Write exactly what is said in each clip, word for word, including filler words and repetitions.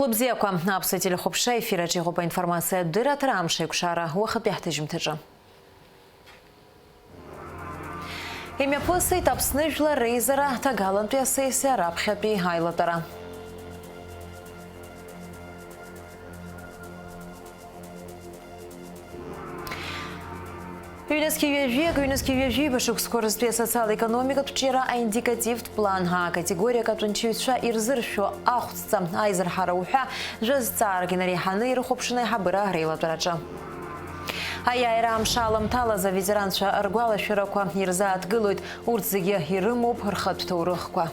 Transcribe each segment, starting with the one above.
Хәылбзиақәа, аԥсуа телехәаԥшра ефир аҿы иҟоуп аинформациатә дырраҭара Амш еиқәшара уахатәи ҳҭыжьымҭаҿы. Имҩаԥысит Аԥсны жәлар реизара ҭагалантәи асессиа раԥхьатәи аилатәара. Ҩнызқьи ҩажәи акы, ҩнызқьи ҩажәи ибашықәсқәа рзтәи асоциал-економикатә ҿиара аиндикативтә план акатегориа акаҵәынчаҩцәа ирзыршәо ахәҵ Аизар ҳара уҳәа, жәа-зҵаарак инареиҳаны ирыхәаԥшын аиҳабыра реилатәараҿы. Аиааира амш аламҭалаз аветеранцәа ргәалашәарақәа ирзааҭгылоит, урҭ зегьы ирымоуп рхатә ҭоурыхқәа.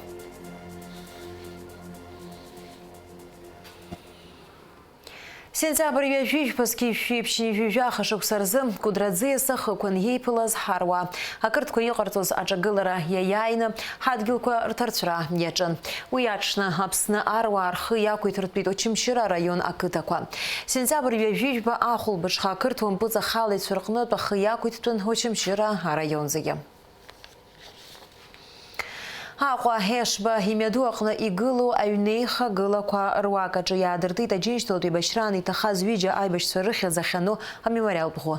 Сентиабр ҩажәи жәба зқьи жәшәи ԥшьынҩажәи жәаха шықәса рзы Кәыдра аӡиас ахықәан иеиԥылаз ҳаруаа ақырҭқәа иҟарҵоз аҿагылара иаиааины, ҳадгьылқәа рҭарцәра иаҿын. Уи аҽны Аԥсны аруаа рхы иақәиҭыртәит Очамчыра араион ақыҭақәа. Сентиабр ҩажәи жәба ахәылбыҽха ақырҭуа мпыҵахалаҩцәа рҟнытә ахы иақәиҭтәын Очамчыра араион зегьы. Аҟәа Ешба имҩаду аҟны игылоу аҩнеихагылақәа руак аҿы иаадыртит Аџьынџьтәылатә еибашьраан иҭахаз ҩыџьа аибашьцәа рыхьӡ ахьану амемориалтә ӷәы.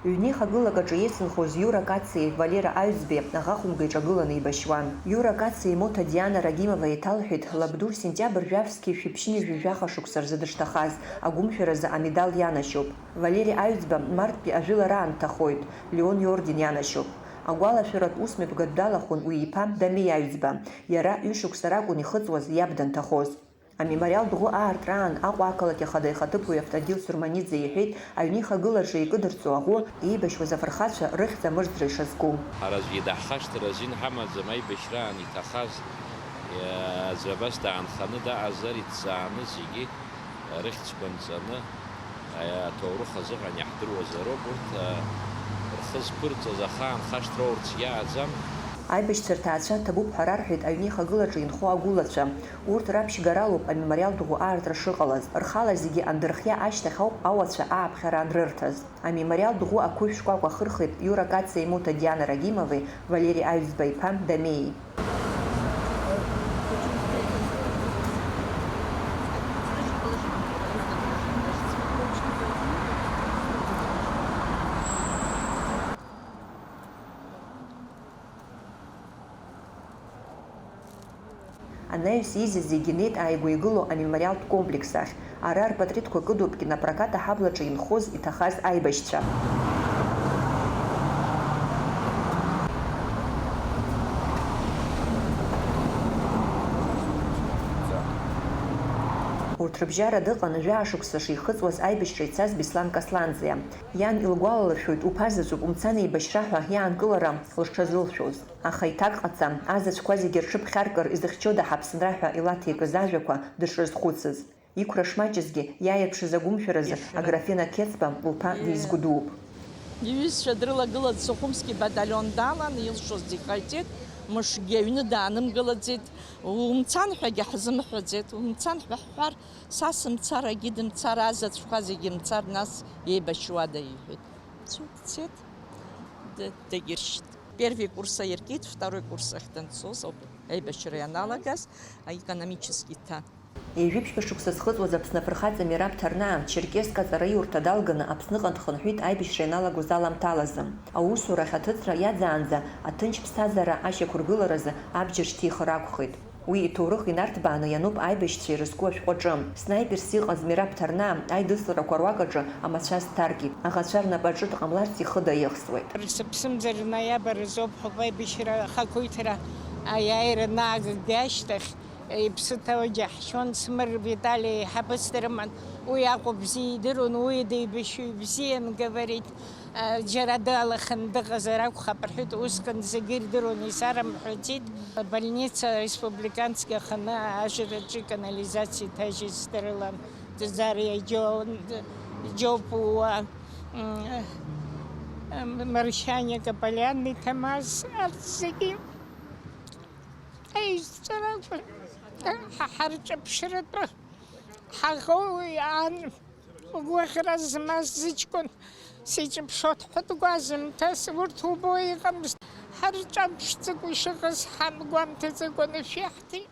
Ҩнеихагылак аҿы еицынхоз Иура Кациеи Валера Аҩӡбеи аӷа хәымга иҿагыланы еибашьуан. Иура Кациа имоҭа Диана Рагимова еиҭалҳәеит, лабду сентиабр жәаф зқьи жәшәи ԥшьынҩажәи жәаха шықәса рзы дышҭахаз, агәымшәаразы амедал ианашьоуп. Валери Аҩӡба марттәи ажәылараан дҭахоит, Леон иорден ианашьоуп. Агәалашәаратә усмҩаԥгатә далахәын уи иԥа Дамеи Аҩӡба, иара ҩышықәса ракәын ихыҵуаз иаб данҭахоз. Амемориалтә ӷәы аартраан Аҟәа ақалақь ахада ихаҭыԥуаҩ Автандил Сурманиӡе иҳәеит, аҩнеихагылаҿы икыдырҵо аӷәы еибашьуаз афырхацәа рыхьӡ амырӡра ишазку. Ҳара аӡәгьы даҳхашҭыр азин ҳамаӡам, аибашьраан иҭахаз, аӡәы абас даанханы даҟазар, иҭҵааны зегьы рыхьӡқәа нҵаны, аҭоурых азыҳәан иаҳдыруазароуп, урҭ, а, рхы зқәырҵаз ахаан хашҭроурц иааӡам. Аибашьцәа рҭаацәа ҭабуп ҳәа рарҳәеит аҩнеихагылаҿы инхо агәылацәа. Урҭ раԥшьгароуп амемориалтә ӷәы аартра шыҟалаз. Рхала зегьы андырхиа ашьҭахь ауп ауацәа ааԥхьара анрырҭаз. Амемориалтә ӷәы ақәышә шкәакәа ахырхит Иура Кациа имоҭа Диана Рагимовеи Валери Аҩӡба иԥа Дамеии. Анаҩс изегьы инеит ааигәа игылоу амемориалтә комплекс ахь. Ара рпатреҭқәа кыдуп кинопрокат аҳаблаҿы инхоз, иҭахаз аибашьцәа. Урҭ рыбжьара дыҟан жәаа шықәса шихыҵуаз аибашьра ицаз Беслан Касланӡиа. Иан илгәалалыршәоит, уԥа заҵәык умцан еибашьра ҳәа иаанкылара лҽазылшәоз. Аха иҭак ҟаҵа, азаҵәқәа зегьы рҽыԥхьаркыр изыхьчода ҳаԥсынра ҳәа илаҭеикыз ажәақәа дышрызхәыцыз. Иқәра шмаҷызгьы, иааирԥшыз агәымшәаразы Аграфена Қьецба лԥа дизгәыдууп. Иҩызцәа дрылагылан Сухумски баталион далан, илшоз зегь ҟаиҵеит, мышкгьы аҩны даанымгылаӡеит, умцан ҳәагьы ҳзымҳәаӡеит, умцан ҳәа ҳҳәар, са сымцар, егьи дымцар, азаҵәқәа зегьы мцар, нас еибашьуада, иҳәеит. Цуп, дцеит, д-, дагьыршьит. Первый курс аиркит, второй курс ахь данцоз ауп аибашьра ианалагаз, аекономический ҭа. Ҩажәи ԥшьба шықәса зхыҵуаз Аԥсны афырхаҵа Мераб Ҭарнаа Черкесск аҵараиурҭа далганы Аԥсныҟа дхынҳәит аибашьра ианалагоз аламҭалазы. Аусурахь аҭыҵра иаӡаанӡа аҭынч ԥсҭазаара ашьақәыргыларазы абџьар шьҭихыр акәхеит. Уи иҭоурых инарҭбааны иануп аибашьцәа ирызку ашәҟәаҿы. Снайперс иҟаз Мераб Ҭарнаа аидысларақәа руак аҿы амацәаз дҭаркит. Аӷацәа рнапаҿы дҟамларц ихы даиӷьсуеит. Сыԥсымзар ноиабр азоуп ҳәа аибашьра ахақәиҭра аиааира наагагьы ашьҭахь, иԥсы ҭоу џьаҳшьон, Смыр Витали еиҳабыс дрыман, уи Аҟәа бзиа идыруан, уи деибашьҩы ибзиан, говорит. Џьара далаханы дыҟазар акәхап рҳәеит, усҟан зегьы ирдыруан, исарымҳәаӡеит. Больница республиканская аханы ажраҿы канализациа иҭажьыз дрылан, Ӡариа Џьоуп уа, Маршьаниа Каполианни Ҭамаз, арҭ зегьы аизҵара акәын. Ҳа ҳарҿыԥшратәы ҳаӷоу иаан. Гәаӷьра змаз зыҷкәын сиҿыԥшуа дҳәатәгәазымҭаз, урҭ убо иҟамызт. Ҳарҿамԥшӡакәа ишыҟаз ҳамгәамҭаӡакәа анышә иаҳҭеит.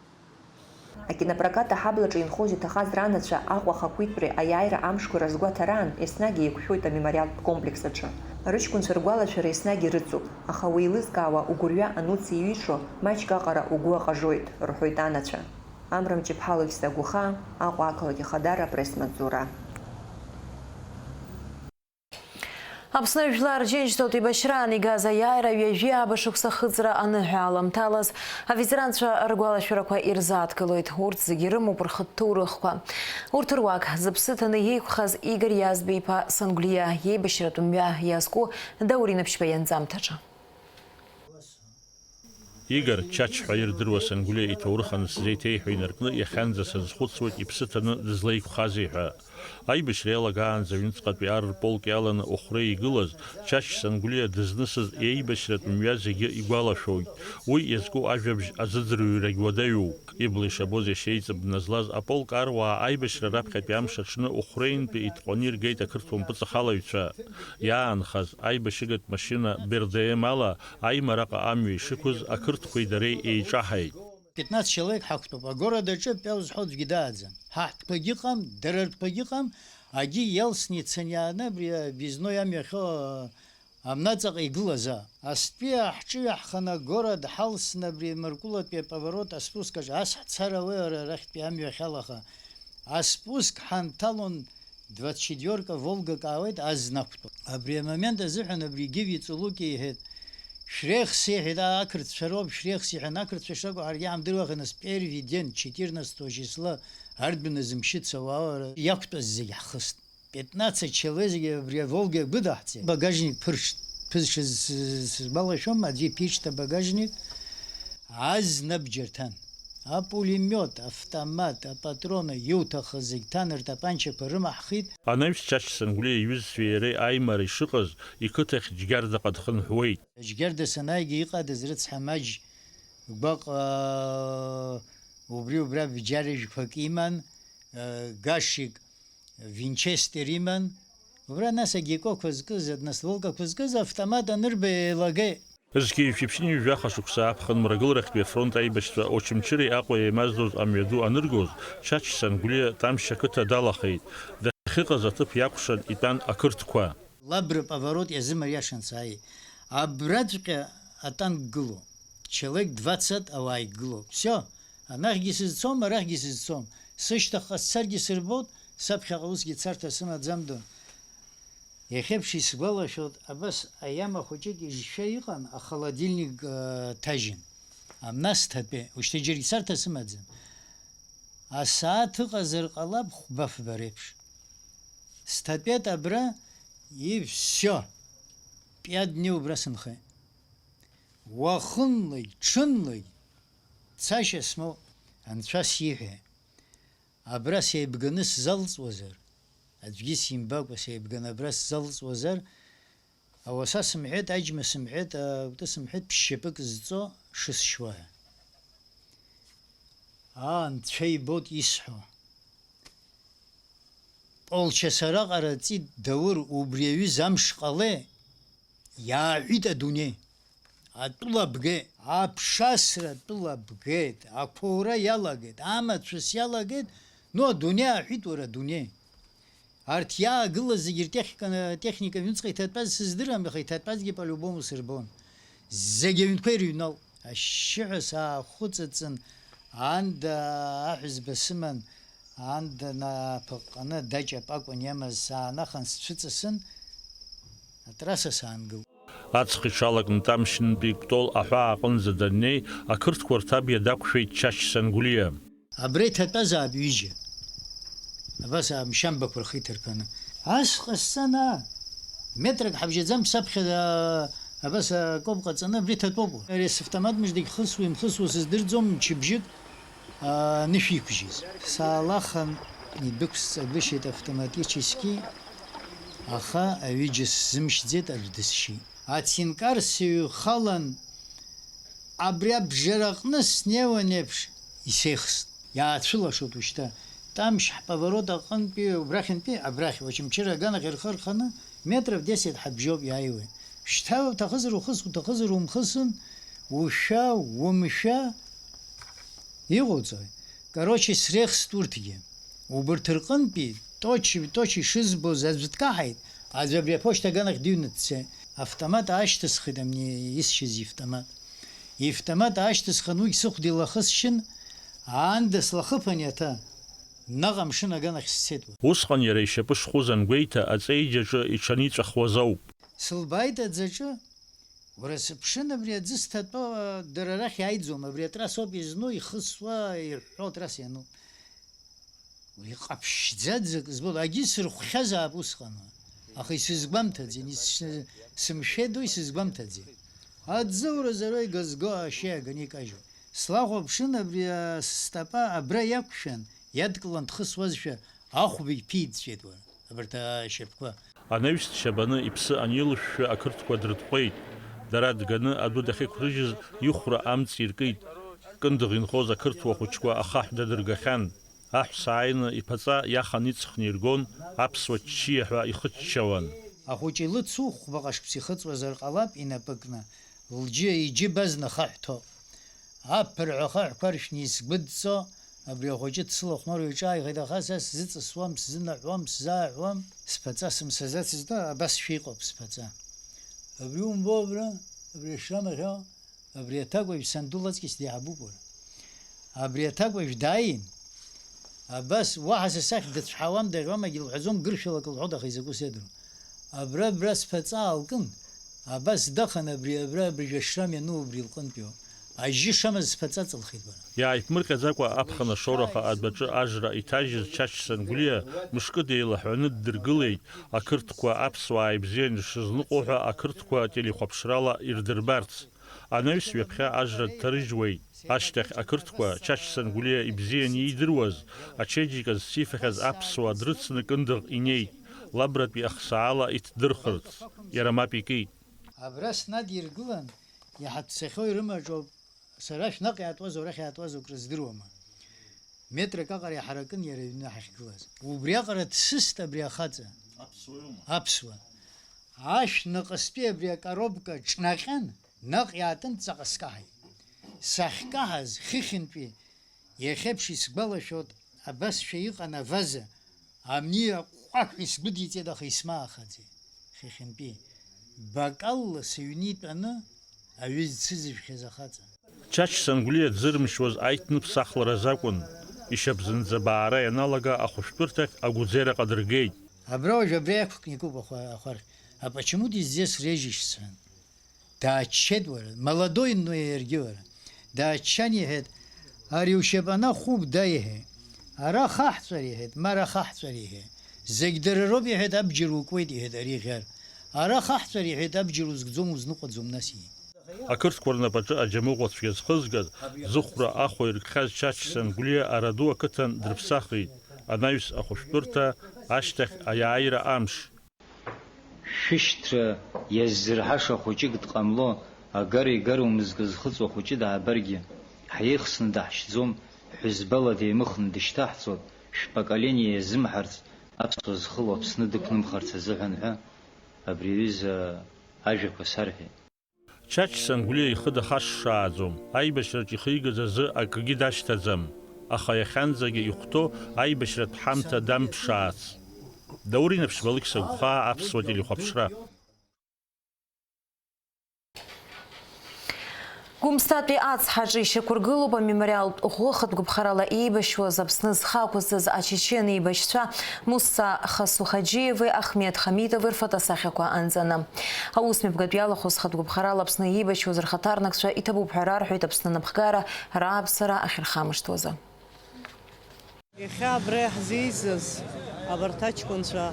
Акинопрокат аҳаблаҿы инхоз иҭахаз ранацәа Аҟәа ахақәиҭтәреи аиааира амшқәеи разгәаҭараан еснагь еиқәшәоит амемориалтә комплекс аҿы. Рыҷкәынцәа ргәалашәара еснагь ирыцуп, аха уеилызкаауа угәырҩа ануц иҩишо, маҷк аҟара угәы аҟажоит, рҳәоит анацәа. Амра Мҷыԥҳа, Лакьса Гәыхаа, Аҟәа ақалақь ахадара, апресс-маҵзура. Аԥсны жәлар Џьынџьтәылатә еибашьраан игаз аиааира ҩажәи ааба шықәса ахыҵра аныҳәа аламҭалаз аветеранцәа ргәалашәарақәа ирзааҭгылоит. Урҭ зегьы ирымоуп рхатә ҭоурыхқәа. Урҭ руак, зыԥсы ҭаны иеиқәхаз Игор Иазба-иԥа Сангәлиа иеибашьратә мҩа иазку Даур Инаԥшьба ианҵамҭаҿы. Игор Чач ҳәа ирдыруа Сангәлиа иҭоурых анысзеиҭеиҳәо инаркны, иахьанӡа сазхәыцуеит иԥсы ҭаны дызлеиқәхазеи ҳәа. Аибашьра иалагаанӡа аҩныҵҟатәи ар рполк иаланы Охәреи игылаз, Чач Сангәлиа дызнысыз еибашьратә мҩа зегьы игәалашәоит. Уи иазку ажәабжь азыӡырҩрагь уадаҩуп. Ибла ишабоз иашьеиҵбы назлаз аполк аруаа аибашьра раԥхьатәи амш аҽны Охәреинтәи итҟәаны иргеит ақырҭуа мпыҵахалаҩцәа. Иаанхаз аибашьыгатә машьына Б Р Д М ала Аимараҟа амҩа ишықәыз ақырҭқәеи дареи еиҿаҳаит. Пятнадцать человек ҳақәтәоуп. Агород аҿы пиа узҳәо аӡәгьы дааӡам. Ҳа ҳтәқәагьы ыҟам, дара ртәқәагьы ыҟам, агьи иалсны ицаны иааны абри объездной амҩа ахьоу амнаҵаҟа игылаз аа. Астәи ҳҿыҩаҳханы агород ҳалсны абри Маркулатәи аповорот аспуск аҿы ас ҳцар ауеи ара арахьтәи амҩахь алаха? Аспуск ҳанҭалон Двадцать четвёрка Волгак аауеит азна ақәтәоу. Абри амомент азыҳәан абри Гиви Цулуки иҳәеит, шәрехс иҳәеит, аа, ақырҭцәа роуп, шәрехс иҳәан, ақырҭцәа шракәу ҳаргьы иаҳамдыруахеит, нас первый день, четырнадцатого числа, ардәына зымшьыц ауаа иақәтәаз зегь ҳхыст. Пятнадцать человек зегьы абри аволга иагәыдаҳҵеит. Багажник ԥыршт, ԥызшаз сызгәалашәом, аӡәы иԥишт абагажник, азна абџьар ҭан. Апулемиот, автомат, апатроны, иуҭахыз зегь ҭан, ртапанчақәа рымаҳхит. Анаҩс Чач Сангәлиа иҩызцәеи иареи аимара ишыҟаз, иқыҭахь Џьгьардаҟа дхынҳәуеит. Џьгьарда санааигьы иҟадаз рыцҳа, маџь, гәаҟ, аа, убри-убра бџьарыжәқәак иман, аа, гашик, винчестер иман. Убра нас агеккоқәа зкыз, аднастволкақәа зкыз автомат анырба еилагеит. Зқьи жәшәи ԥшьынҩажәи жәаха шықәса аԥхын Мрагыларахьтәи афронт аибашьцәа Очамчыреи Аҟәеи еимаздоз амҩаду аныргоз, Чач Сангәлиа Тамшь ақыҭа далахеит. Дахьыҟаз аҭыԥ иакәшан итәан ақырҭқәа. Лабра поворот иазымариашан сааит. Абраҵәҟьа атанк гылоуп. Человек двадцать ауаа игылоуп. Всё. Анахьгьы сызцом, арахьгьы сызцом. Сышьҭахьҟа сцаргьы сырбоит, саԥхьаҟа усгьы царҭа сымаӡам ду. Иахьеиԥш исгәалашәоит, абас аиама хәыҷык ижшәа иҟан, ахолодильник, э, ҭажьын. Амна сҭатәе, ушьҭа џьаргьы царҭа сымаӡам. Асааҭ ыҟазар ҟалап хәба-фба реиԥш. Сҭатәеит абра, и всё. Пиа дни убра сынхеит. Уахынлагь, ҽынлагь цашьа смоуп, анцәа сиҳәеит. Абра сеибганы сзалҵуазар, аӡәгьы симбакәа сеибганы абра сзалҵуазар, ауаса сымҳәеит, аџьма сымҳәеит, акәты сымҳәеит, ԥшьшьапык зҵо шысшьуа ҳәа. Аа, Анцәа ибоит исҳәо. Полчаса раҟара ҵит Даур, убри аҩыза амш ҟалеи, иааҳәит адунеи. Атәыла бгеит, аԥшасра атәыла бгеит, ақәоура иалагеит, амацәыс иалагеит, ну, адунеи ааҳәит, уара, адунеи. Арҭ иаагылаз зегьы ртехника, техника аҩныҵҟа иҭатәаз сыздырам, аха иҭатәазгьы по-любому сырбон. Зегь аҩнқәа ирыҩналт. Ашьшьыҳәа саахәыҵыҵын, аанда аҳәызба сыман, аанда нааԥыҟҟаны даҷ апакәын иамаз, саанахан сцәыҵасын, атрасса саангылт. Аҵх иҽалакны Тамшьынтәи Кәтол аҳәаа аҟынӡа даннеи, ақырҭқәа рҭабиа дақәшәеит Чач Сангәлиа. Абра иҭатәазаап ҩыџьа. Абас амшьамбақәа рхы иҭарԥаны. Ас ҟасҵан, аа, метрак ҳабжьаӡам саԥхьа, аа, абас акоуп ҟаҵаны, абри ҭатәоуп. Ари савтомат мыждагь хысуа имхысуа сыздырӡом, мчыбжьык, аа, анышә иқәжьыз. Саалахан, идәықәсҵагәышьеит автоматически, аха аҩыџьа сзымшьӡеит, ардысшьит. Ацинкар сыҩхалан, абри абжараҟны снеиуан еиԥш, исеихст. Иаацәылашоит ушьҭа. Тамшь ҳповорот аҟынтәи, убрахьынтәи, абрахь, Очамчыра аганахь рхы рханы, метров десять ҳабжьоуп иааиуеит. Шьҭа уҭахызар ухыс, уҭахызар умхысын, ушәа, умшәа, иҟоуҵои? Короче, срехст урҭгьы. Убырҭ рҟынтәи Точи, Точи шызбоз аӡә дкаҳаит, аӡә абри аԥошьҭа аганахь дыҩны дцеит. Автомат аашьҭысхит, амни исшьыз ивтомат. Ивтомат аашьҭысхын, уигь сыхәда илахысшьын, аанда слахыԥан иаҭа, наҟ амшын аганахь сцеит уа. Усҟан иара ишьапы шхәыз ангәеиҭа, аҵеиџь аҿы иҽаниҵәахуаз ауп. Сылбааит аӡаҿы, уара, сыԥшын, абри аӡы зҭатәоу, дара арахь иааиӡом, абри атрасса ауп изну, ихысуа, иҳәҳәо атрасса иану. Уи ҟаԥшьӡаӡак збоит, агьы сырхәхьазаап усҟан, аха исызгәамҭаӡеит, ис-, сымшәеит уи, исызгәамҭаӡеит. Аӡы уразоуроу игазго ашьеи агани икажьуп. Слахәаԥшын, абри астапа абра иақәшәан, иадкылан дхысуазшәа, ахәбагь ԥиҵәҵәеит уара, абарҭ ашьапқәа. Анаҩс дшьабаны иԥсы анилышәшәа ақырҭқәа дрытҟәеит. Дара дганы адәы дахьықәрыжьыз ихәра амҵ иркит. Кындыӷ инхоз ақырҭуа хәыҷқәа ахаҳә дадыргахьан. Аҳәса ааины иԥаҵа иахан иҵхны иргон, аԥсуа ччиа ҳәа ихыччауан. Ахәыҷы илыцу хәба ҟашԥс ихыҵуазар ҟалап инапы кны, лџьы, иџьыба зны ахаҳә ҭоуп. Аԥырҳәа ахаҳәқәа ршәны исгәыдҵо, абри ахәыҷы дсылахәмаруа иҿааихеит, аха са сзыҵысуам, сзынаҳәуам, сзааҳәуам, сԥаҵа сымсаӡацызт, абасшәа иҟоуп сԥаҵа. Абри умбо абра, абри ашрам ахьо, абри аҭакәажә санду лаҵкыс деиҳабуп уара. Абри аҭакәажә дааин, абас уаҳа са сахь дыцәҳауам, даӷьуам, агьлҳәаӡом, гыршәалак лҳәоит, аха изакәу сеидру. Абра, абра сԥаҵа аалкын, абас дахан абри, абра абыржәы ашрам иану убри лҟынтәиоуп. Ажьы шамаз сԥаҵа ҵылхит бара. Иааиԥмырҟьаӡакәа аԥхын ашоураха адәаҿы ажра иҭажьыз Чачсан Гәлиа мышкы деилаҳәаны ддыргылеит, ақырҭқәа аԥсуаа ибзиан ишрызныҟәо ҳәа ақырҭқәа телехәаԥшрала ирдырбарц. Анаҩс ҩаԥхьа ажра дҭарыжьуеит. Ашьҭахь ақырҭқәа, Чачсан Гәлиа ибзиан иидыруаз, ачеиџьыка зцифахьаз аԥсуаа дрыцны Кындыӷ инеит, Лабратәи ахсаала иҭдырхырц. Иара мап икит. Абра снадиргылан, иҳацәцахьоу ирымаҿоуп, сара шәнаҟ иаатуаз, арахь иаатуаз акрыздыруама. Метрак аҟара иҳаракын иара аҩны ҳахьгылаз. Убриаҟара дсыст абри ахаҵа. Аԥсуа иоума? Аԥсуа. Ашә наҟыстәи абри акоробка ҿнаҟьан, наҟ иаатын, ҵаҟа скаҳаит. Сахькаҳаз, хыхьынтәи, иахьеиԥш исгәалашәоит, абасшәа иҟан аваза, амни аҟәҟәаҳәа исгәыдиҵеит, аха исмаахаӡеит. Хыхьынтәи бакалла сыҩны итәаны аҩы зцызыжәхьаз ахаҵа. Чачсан Гәлиа дзырмшьуаз аиҭныԥсахларазы акәын, ишьап зынӡа баара ианалага ахәышәтәырҭахь агәыӡера ҟадыргеит. Абра уажә абра иақәкны икуп ахәа-, ахәархь. А почему ты здесь режешься? Дааччеит уара, молодой, но иаргьы уара. Дааччан иҳәеит, ари ушьапанахә хәуп, да, иҳәеит. Ара хаҳҵәар иҳәеит, ма ара хаҳҵәар иҳәеит. Зегь дара роуп иҳәеит, абџьар укуеит иҳәеит ари ӷьар. Ара хаҳҵәар иҳәеит, абџьар узгӡом, узныҟәаӡом нас иҳәеит. Ақырҭқәа рнапаҿы аџьамыӷәа цәгьа зхызгаз, зыхәра ахәа иркхьаз Чачсан Гәлиа Араду ақыҭан дрыԥсахит, анаҩс ахәышәтәырҭа, ашьҭахь аиааира амш. Шәышьҭра иаззырҳаша хәыҷык дҟамло, агара-игара умызкы зхыҵуа хәыҷы даабаргьы, ҳиеихсны даҳшьӡом, ҳәызбала деимыхны дышьҭаҳҵоит, шәпоколение иазымҳарц, аԥсуа зхыло Аԥсны дықәнымхарц азыҳәан ҳәа, абри аҩыза ажәақәа сарҳәеит. Чачсан Гәлиа ихы дахашшааӡом, аибашьраҿ ихигаз азы акгьы дашьҭаӡам, аха иахьанӡагьы ихәҭоу аибашьратә ҳамҭа дамԥшаац. Даур Инаԥшьба, Алықьса Гәхаа, аԥсуа телехәаԥшра. Гәымсҭатәи ацҳаҿы ишьақәыргылоуп амемориалтә ӷәы хатә гәыԥхарала еибашьуаз Аԥсны зхы ақәызҵаз ачечен еибашьцәа Муса Хасухаџьиеви Ахмед Хамитови рфотосахьақәа анҵаны. Аусмҩаԥгатә иалахәыз хатә гәыԥхарала Аԥсны еибашьуаз рхаҭарнакцәа иҭабуп ҳәа рарҳәеит Аԥсны анапхгара рааԥсара ахьырхамышҭуазы. Иахьа абра иаҳзеизаз абарҭ аҷкәынцәа,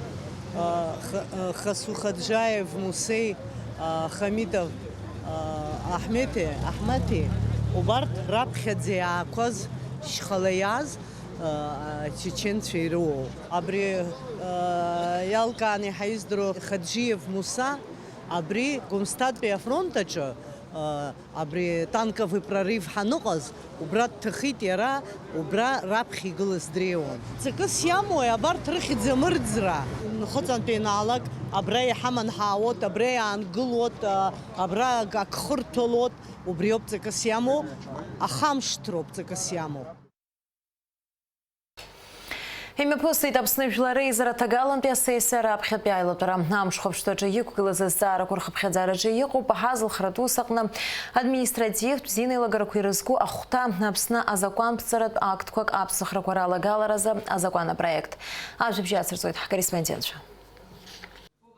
а, Х-, а, Хасухаджаев Мусеи, а, Хамитов, а, Аҳмеҭи, Аҳмаҭи, убарҭ раԥхьаӡа иаақәаз шьхала иааз, а, ачеченцәа ирыуоуп. Абри, а, иалкааны иҳаиздыруа Хаджиев Муса абри Гәымсҭатәи афронт аҿы Абри танковый прорыв ҳаныҟаз, убра дҭахеит иара, убра раԥхьа игылаз дреиуан. Ҵакыс иамои абарҭ рыхьӡ амырӡра? Нхыҵынтә ианаалак, абра иҳаман ҳаауеит, абра иаангылоит, абра ак хырҭәалоит, убриоуп ҵакыс иамоу, ахамшҭроуп ҵакыс иамоу. Имҩаԥысит Аԥсны Жәлар Реизара аҭагалантәи асессиа раԥхьатәи аилатәара. Амш хәаԥштәаҿы иқәгылаз азҵаарақәа рхыԥхьаӡараҿы иҟоуп аҳазылхратә ус аҟны административтә бзианеилагарақәа ирызку ахәҭа, Аԥсны азакәанԥҵаратә актқәак аԥсахрақәа ралагаларазы азакәан апроект. Ажәабжь ацырҵоит ҳкорреспондентцәа.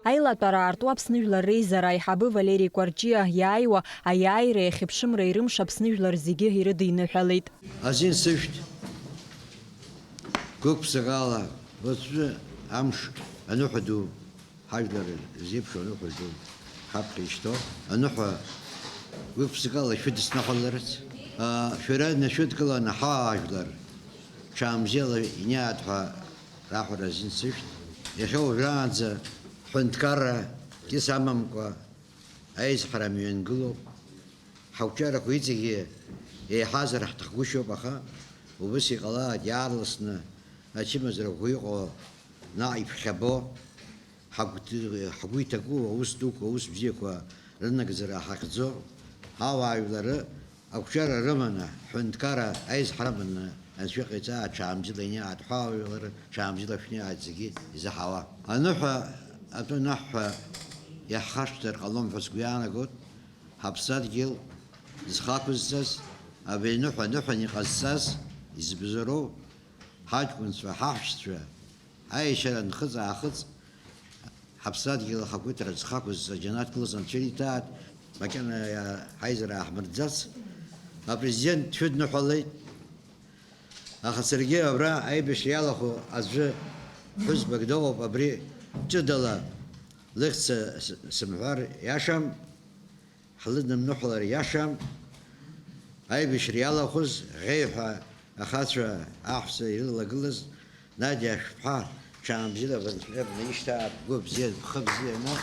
Аилатәара аартуа Аԥсны Жәлар Реизара аиҳабы Валери Кәарҷиа иааиуа аиааира иахьыԥшымра ирымш Аԥсны Жәлар зегьы ирыдиныҳәалеит. Азин сышәҭ, гәык-ԥсыкала, уаҵәтәы амш аныҳәа ду, ҳажәлар зеиԥшу аныҳәа ду, ҳаԥхьа ишьҭоу аныҳәа, гәык-ԥсыкала шәыдысныҳәаларц, а, шәара нашәыдкыланы ҳаажәлар ҽаамзиала иниааит ҳәа раҳәара азин сышәҭ. Иахьа уажәраанӡа ҳҳәынҭқарра кьыс амамкәа аизҳара мҩангылоуп. Ҳақәҿиарақәа иҵегьы еиҳазар ҳҭахгәышьоуп, аха убыс иҟалааит иаарласны ачымазарақәа иҟоу наҟ иԥхьабо, ҳагәҭы-, ҳгәы иҭаку аус дуқәа, аус бзиақәа рынагӡара ҳахьӡо, ҳауаажәлары Ақәҿиара рыманы, ҳҳәынҭқарра аизҳара аманы, Анцәа иҟаиҵа, аҽаамзила иниааит ҳәаауаҩлар, ҽаамзила шәниааит зегьы изаҳауа. Аныҳәа атәы анаҳҳәа иаҳхашҭыр ҟалом ҳәа сгәы иаанагоит. Ҳаԥсадгьыл зхы ақәызҵаз, абри аныҳәа аныҳәан иҟазҵаз избзоуроу ҳаҷкәынцәа, ҳаҳәшьцәа, аешьара нхыҵ-аахыҵ, ҳаԥсадгьыл ахақәиҭра зхы ақәызҵаз џьанаҭ гылаз Анцәа ириҭааит, макьана ҳаизара ааҳмыртӡац. Апрезидент дшәыдныҳәалеит, аха саргьы абра аибашьра иалахәу аӡәы ԥҳәызбак дыҟоуп, абри ҷыдала лыхьӡ с-, сымҳәар иашам. Ҳлыднымныҳәалар иашам, аибашьра иалахәыз ӷеиҳәа ахацәа, аҳәса ирылагылаз Надиа Ашәԥҳа, ҽаанбзиала абанҭ бнеишьҭаап, бгәы бзиа, бхы бзианы.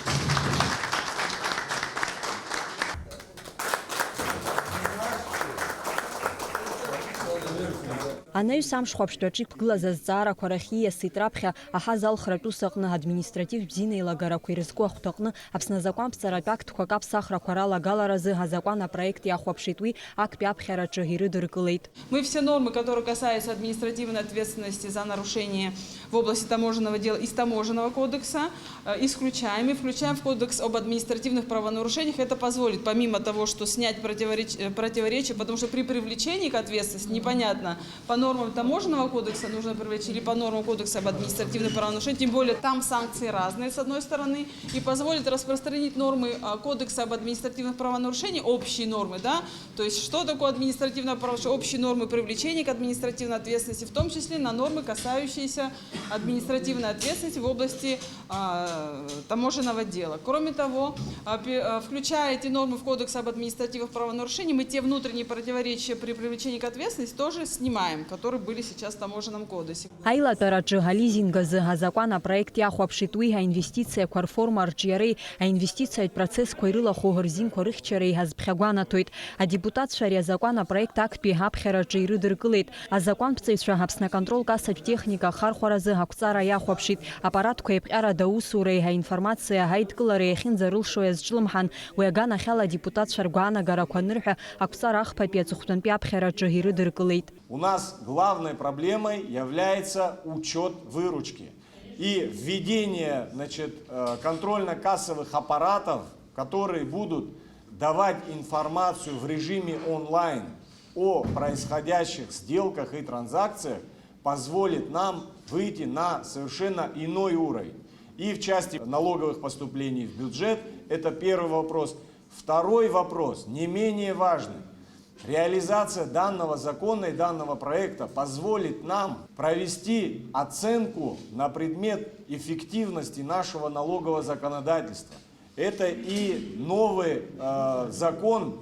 Анаҩс амш хәаԥштәаҿы иқәгылаз азҵаарақәа рахь ииасит раԥхьа аҳазалхратә ус аҟны административтә бзианеилагарақәа ирызку ахәҭаҟны Аԥсны азакәанԥҵаратә актқәак аԥсахрақәа ралагаларазы азакәан апроект иахәаԥшит, уи актәи аԥхьараҿы ирыдыркылеит. Мы все нормы, которые касаются административной ответственности за нарушение в области таможенного дела из Таможенного кодекса, э, исключаем и включаем в Кодекс об административных правонарушениях. Это позволит, помимо того, что снять противореч-, э, противоречия, потому что при привлечении к ответственности непонятно, по нормам Таможенного кодекса нужно привлечь или по нормам Кодекса об административных правонарушениях, тем более там санкции разные, с одной стороны, и позволит распространить нормы, а, Кодекса об административных правонарушениях, общие нормы, да, то есть что такое административное правонарушение, общие нормы привлечения к административной ответственности, в том числе на нормы, касающиеся административной ответственности в области а, таможенного дела. Кроме того, а, пе-, а, включая эти нормы в Кодекс об административных правонарушениях, мы те внутренние противоречия при привлечении к ответственности тоже снимаем, которые были сейчас в Таможенном кодексе. Аилатәараҿы ализинг азы азакәан апроект иахәаԥшит, уи аинвестициақәа рформа арҿиареи аинвестициатә процессқәа ирылахәу рзинқәа рыхьчареи азԥхьагәанаҭоит. Адепутатцәа ари азакәан апроект актәи аԥхьараҿы ирыдыркылеит. Азакәанԥҵаҩцәа Аԥсны аконтрол-кассатә техника ахархәаразы ақәҵара иахәаԥшит. Аппаратқәа еиԥҟьарада аусуреи аинформациа аидкылареи ахьынӡарылшо иазҿлымҳан, уи аганахьала адепутатцәа ргәаанагарақәа анырҳәа, ақәҵара ахԥатәи аҵыхәтәантәи аԥхьараҿы ирыдыркылеит. У нас главной проблемой является учёт выручки и введение, значит, э, контрольно-кассовых аппаратов, которые будут давать информацию в режиме онлайн о происходящих сделках и транзакциях, позволит нам выйти на совершенно иной уровень. И в части налоговых поступлений в бюджет, это первый вопрос. Второй вопрос, не менее важный. Реализация данного закона и данного проекта позволит нам провести оценку на предмет эффективности нашего налогового законодательства. Это и новый, э, закон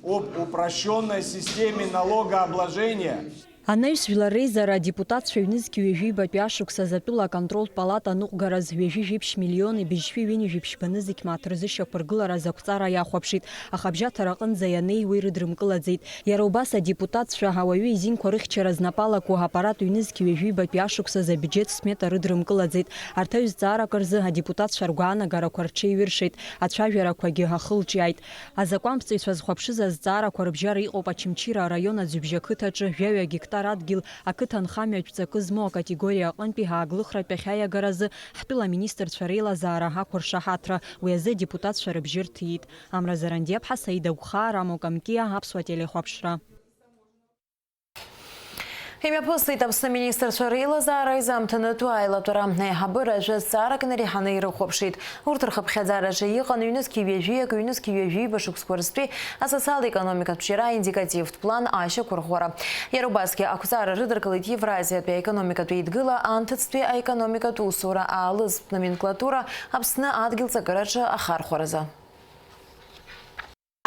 об упрощённой системе налогообложения. Анаҩс жәлар реизара адепутатцәа ҩнызқь ҩажәи ҩбатәи ашықәсазы атәыла аконтролтә палата аныҟәгараз ҩажәи жәиԥшь миллиони быжьшәи ҩынҩажәи ԥшьба нызқь мааҭ рзы шьақәыргылара азы ақәҵара иахәаԥшит, аха абжьаҭара аҟынӡа ианнеи уи рыдрымкылаӡеит. Иара убас адепутатцәа ауаҩы изинқәа рыхьчара знапы алаку аппарат ҩнызқь ҩажәи ҩбатәи ашықәсазы абиуџьет смета рыдрымкылаӡеит. Арҭ аҩ зҵаарак рзы адепутатцәа ргәаанагарақәа рҽеиҩыршеит, ацәажәарақәагьы ахылҿиааит. Азакәанԥҵаҩцәа зхәаԥшыз азҵаарақәа рыбжьара иҟоуп Очамчыра араион Аӡҩыбжьа ақыҭаҿы жәаҩа гектар адгьыл ақыҭанхамҩатә ҵакы змоу акатегориа аҟынтәи ааглыхратәи ахьаиагаразы ҳтәыла аминистрцәа реилазаара ақәыршаҳаҭра, уи азы адепутатцәа рыбжьы рҭиит. Амра Зарандиаԥҳа, Саида Гәхаа, Рамо Камкиа, Аԥсуа телехәаԥшра. Имҩаԥысит Аԥсны аминистрцәа реилазаара изамҭанытәу аилатәара. Аиҳабыра жәа-зҵаарак инареиҳаны ирыхәаԥшит. Урҭ рхыԥхьаӡараҿы иҟан ҩнызқь ҩажәиак, ҩнызқь ҩажәиба шықәсқәа рзтәи асоциал-економикатә ҿиара аиндикативтә план ашьақәырӷәӷәара. Иара убасгьы ақәҵара рыдыркылеит Евразиатәи аекономикатә еидгыла анҭыҵтәи аекономикатә усура аалызтә номенклатура Аԥсны адгьыл ҵакыраҿы ахархәаразы.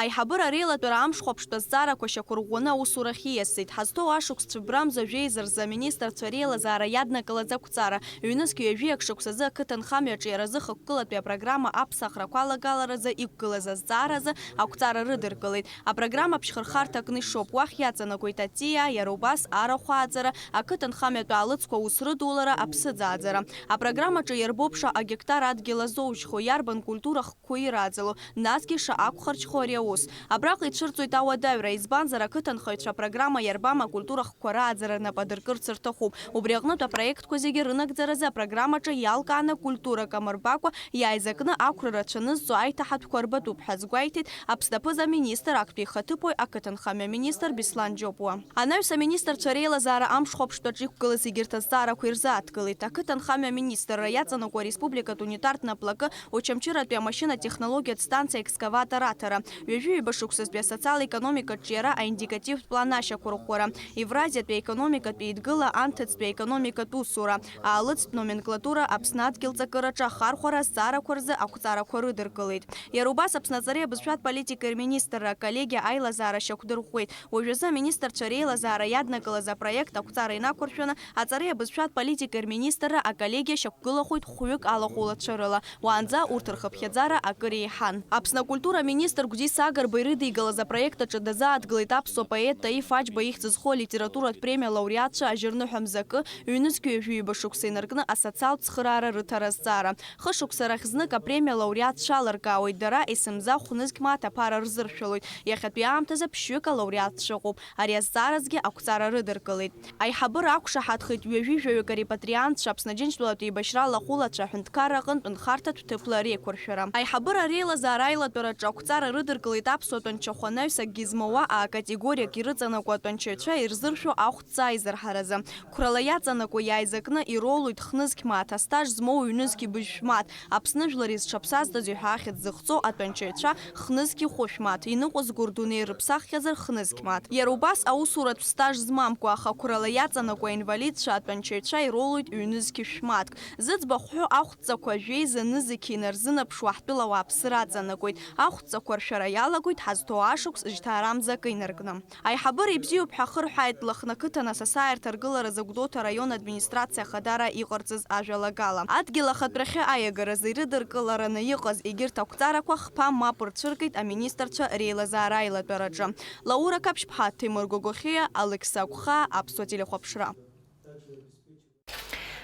Аиҳабыра реилатәара амш хәаԥштә азҵаарақәа шьақәырӷәӷәаны аусурахь ииасит. Ҳазҭоу ашықәс цәыббрамза жәеиза рзы аминистрцәа реилазаара иаднакылаз ақәҵара, ҩнызқь ҩажәиак шықәсазы ақыҭанхамҩа аҿиаразы хықәкылатәи апрограмма аԥсахрақәа алагаларазы иқәгылаз азҵааразы ақәҵара рыдыркылеит. Апрограмма ԥшьхырхарҭа кны ишоуп, уахь иаҵанакуеит аҵиаа, иара убас арахә ааӡара, ақыҭанхамҩатә аалыҵқәа аус рыдулара, аԥсыӡ ааӡара. Апрограммаҿы иарбоуп шаҟа гектар адгьыл азоужьхо, иарбан культура хкқәа ираӡало, насгьы шаҟа акәхарҽхо ари аус. Абраҟа ицәырҵуеит ауадаҩра, избанзар, ақыҭанхаҩцәа апрограмма иарбама акультура хкқәа рааӡара рнапы адыркырц рҭахуп. Убри аҟнытә апроектқәа зегьы рынагӡаразы апрограммаҿы иалкааны акультура камырбакәа иааизакны ақәра рацәа анызҵо аиҭаҳатәқәа рбатәуп ҳәа азгәеиҭеит Аԥсны аԥыза-министр, актәи ихаҭыԥуаҩ, ақыҭанхамҩа министр Беслан Џьопуа. Анаҩс аминистрцәа реилазаара амш хәаԥштәаҿы иқәгылаз егьырҭ азҵаарақәа ирзааҭгылеит. Ақыҭанхамҩа аминистрра иаҵанакуа ареспубликатә унитартә наплакы Очамчыратәи амашьынатә технологиатә станциа экскаватор аҭара, ҩажәи ҩба шықәсазтәи асоциал-економикатә ҿиара аиндикативтә план ашьақәырӷәӷәара, Евразиатәи аекономикатә еидгыла анҭыҵтәи аекономикатә усура, аалыҵтә номенклатура Аԥсны адгьыл ҵакыраҿы ахархәара азҵаарақәа рзы ақәҵарақәа рыдыркылеит. Иара убас Аԥсны аҵареи абызшәатә политикеи рминистрра аколлегиа аилазаара шьақәдырӷәӷәеит. Уажәазы аминистрцәа реилазаара иаднакылаз апроект ақәҵара инақәыршәаны аҵареи абызшәатә политикеи рминистрра аколлегиа шьақәгылахоит хәҩык алахәылацәа рыла. Уаанӡа урҭ рхыԥхьаӡара акыр еиҳан. Аԥсны акультура аминистр Гәдиса Агарба ирыдигалаз апроект аҿы дазааҭгылеит аԥсуа поет Таиф Аџьба ихьӡ зху алитературатә премиа лауреатцәа ажьырныҳәа мзакы, ҩнызқь ҩажәи ҩба шықәса инаркны асоциалтә цхыраара рыҭара азҵаара. Хышықәса рахь знык апремиа лауреатцәа алыркаауеит, дара есымза хәнызқь мааҭ аԥара рзыршәалоит. Иахьатәи аамҭазы ԥшьҩык алауреатцәа ыҟоуп. Ари азҵааразгьы ақәҵара рыдыркылеит. Аиҳабыра ақәшаҳаҭхеит ҩажәи жәаҩык арепатриантцәа Аԥсны Аџьынџьтәылатәи еибашьра алахәылацәа аҳәынҭқарра аҟынтә нхарҭатә ҭыԥла реиқәыршәара. Аиҳабыра реилазаара аилатәараҿы ақәҵара рыдыркылеит аԥсуа тәанчахә анаҩс акгьы змоуа А-категориак ирыҵанакуа атәанчаҩцәа ирзыршәо ахәҵаа изырҳаразы. Қәрала иаҵанакуа иааизакны иролуеит хнызқь мааҭ, астаж змоу ҩнызқь быжьшә мааҭ, Аԥсны жәлар изҽаԥсазтәыз ҳәа ахьӡ зыхҵоу атәанчаҩцәа хнызқь хәышә мааҭ, иныҟәызго рдунеи рыԥсаххьазар хнызқь мааҭ. Иара убас аусуратә стаж змамкәа, аха қәрала иаҵанакуа аинвалидцәа атәанчаҩцәа иролуеит ҩнызқь шә мааҭк. Зыӡбахә ҳәоу ахәҵақәа жәеиза нызқь инарзынаԥшуа ҳтәыла ауааԥсыра аҵанакуеит. Ахәҵақәа ршәара иалагоит ҳазҭоу ашықәс жьҭаарамза акы инаркны. Аиҳабыра ибзиоуп ҳәа ахырҳәааит Лыхны ақыҭан асасааирҭа аргыларазы Гәдоуҭа араион администрациа ахадара иҟарҵаз ажәалагала. Адгьыл ахатәрахьы аиагаразы ирыдыркылараны иҟаз егьырҭ ақәҵарақәа хԥа мап рцәыргеит аминистрцәа реилазаара аилатәараҿы. Лаура Қаԥшьԥҳа, Ҭемыр Гогохиа, Алықьса Гәхаа, Аԥсуа телехәаԥшра.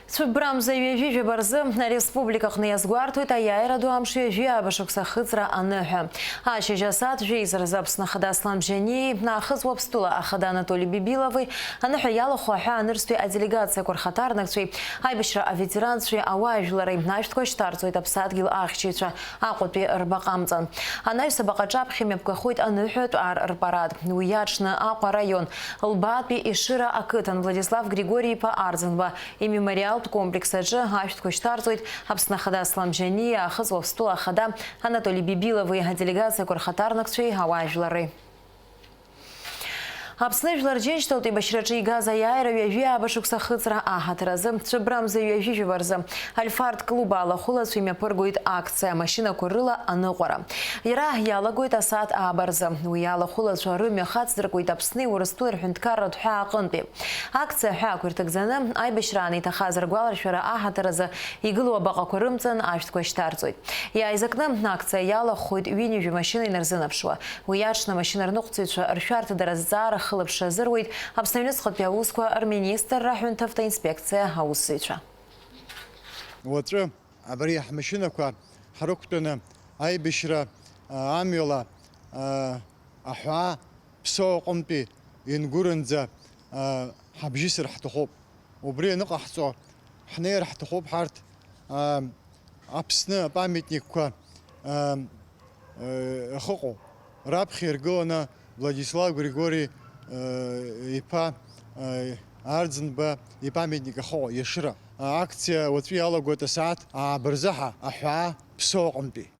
Цәыббрамза ҩажәи жәаба рзы ареспублика аҟны иазгәарҭоит аиааира ду амш ҩажәи ааба шықәса ахыҵра аныҳәа. Ашьыжь асааҭ жәеиза рзы Аԥсны Ахада Аслан Бжьаниеи, Аахыҵ Уаԥстәыла Ахада Анатоли Бибилови, аныҳәа иалахәу аҳәаа анырцәтәи аделегациақәа рхаҭарнакцәеи, аибашьра аветеранцәеи, ауаажәлари, ашәҭқәа шьҭарҵоит аԥсадгьыл ахьчаҩцәа Аҟәатәи рбаҟа амҵан. Анаҩс абаҟа аҿаԥхьа имҩаԥгахоит аныҳәатә ар рпарад. Уи иаҿны Аҟәа араион Лбаатәи Ешыра ақыҭан Владислав Григори-иԥа Арӡынба имемориалтә комплекс аҿы ашәҭқәа шьҭарҵоит Аԥсны Ахада Аслан Бжьаниеи, Аахыҵ Уаԥстәыла Ахада Анатоли Бибилови, аделегациақәа рхаҭарнакцәеи ауаажәлари. Аԥсны Жәлар Џьынџьтәылатә еибашьраҿы игаз аиааира ҩажәи ааба шықәса ахыҵра аҳаҭыр азы, Цәыббра мза ҩажәи жәаба рзы, Альфард клуб алахәылацәа имҩаԥыргоит акциа, амашьынақәа рыла аныҟәара. Иара иалагоит асааҭ ааба рзы. Уи алахәылацәа рымҩа хацдыркуеит Аԥсни Урыстәылеи рҳәынҭқарратә ҳәаа аҟынтәи. Акциа аҳәаақәа ирҭагӡаны, аибашьраан иҭахаз ргәаларшәара аҳаҭыр азы игылоу абаҟақәа рымҵан ашәҭқәа шьҭарҵоит. Иааизакны акциа иалахәхоит ҩынҩажәа машьына инарзынаԥшуа. Уи аҽны амашьына рныҟәцаҩцәа ршәарҭадара азҵаара хылаԥшра азыруеит Аԥсны аҩныҵҟатәи аусқәа рминистрра аҳәынҭавтоинспекциа аусзуҩцәа. Уаҵәы абри ҳмашьынақәа ҳрықәтәаны аибашьра, а, амҩала, а, аҳәаа Ԥсоу аҟынтәи Ингәырынӡа, а, ҳабжьысыр ҳҭахуп. Убри аныҟаҳҵо, ҳнеир ҳҭахуп ҳарҭ, а, Аԥсны апамятникқәа, а, э, ахыҟоу. Раԥхьа иргыланы Владислав Григори, э, иԥа, э, Арӡынба ипамятник ахыҟоу, Иашыра. Акциа уаҵәы иалагоит асааҭ ааба рзы ҳәаа, аҳәаа Ԥсоу аҟынтәи.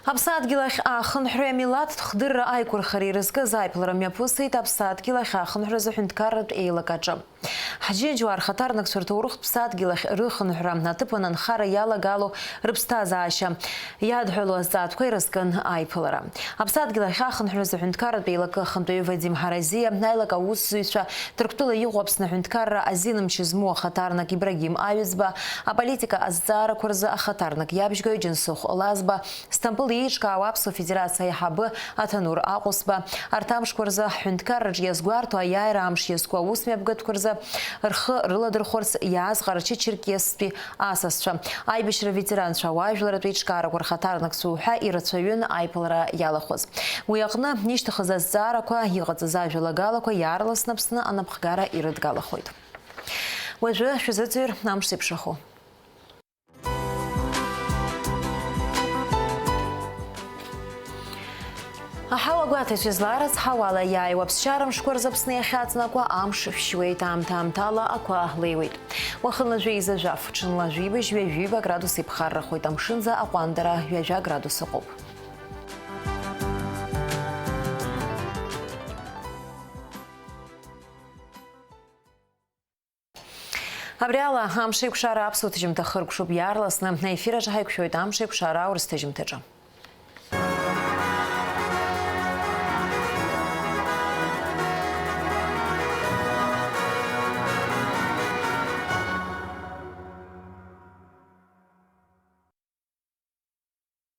Аԥсадгьыл ахь ахынҳәреи амилаҭтә хдырра аиқәырхареи ирызкыз аиԥылара мҩаԥысит Аԥсадгьыл ахь ахынҳәразы ҳәынҭқарратә еилакаҿы. Ҳџьынџьуаа рхаҭарнакцәа рҭоурыхтә ԥсадгьыл ахь рыхынҳәра аҭыԥан анхара иалагало рыԥсҭазаашьа иадҳәалоу азҵаатәқәа ирызкын аиԥылара. Аԥсадгьыл ахь ахынҳәразы ҳәынҭқарратә еилакы ахантәаҩы Вадим Ҳаразиа, аилак аусзуҩцәа, Ҭырқәтәыла иҟоу Аԥсны аҳәынҭқарра азин мчы змоу ахаҭарнак Ибрагим Аҩӡба, аполитика азҵаарақәа рзы ахаҭарнак иабжьгаҩ Џьансыхә Лазба, Сҭампыл еиҿкаау Аԥсуа Федерациа аиҳабы Аҭанур Аҟәысба, арҭ амшқәа рзы ҳҳәынҭқарраҿ иазгәарҭо аиааира амш иазку аусмҩаԥгатәқәа рзы рхы рыладырхәырц иааз Ҟарачы-Черкесстәи асасцәа, аибашьра ветеранцәа, ауаажәларратә еиҿкаарақәа рхаҭарнакцәа уҳәа ирацәаҩын аиԥылара иалахәыз. Уи аҟны ишьҭыхыз азҵаарақәа, иҟаҵаз ажәалагалақәа иаарласны Аԥсны анапхгара ирыдгалахоит. Уажәы шәазыӡырҩыр амш зеиԥшрахо. Аҳауагәаҭаҩцәа зларыцҳауала иааиуа аԥсшьара мшқәа рзы Аԥсны иахьаҵнакуа амш шәшьуеит, аамҭа-аамҭала ақәа леиуеит. Уахынла жәеиза жәаф, ҽынла жәибжь, ҩажәиба градус иԥхаррахоит, амшынӡа аҟәандара ҩажәа градус ыҟоуп. Абри ала амшеиқәшара аԥсуа ҭыжьымҭа хыркәшоуп, иаарласны аефир аҿы ҳаиқәшәоит амшеиқәшара аурыс ҭыжьымҭаҿы.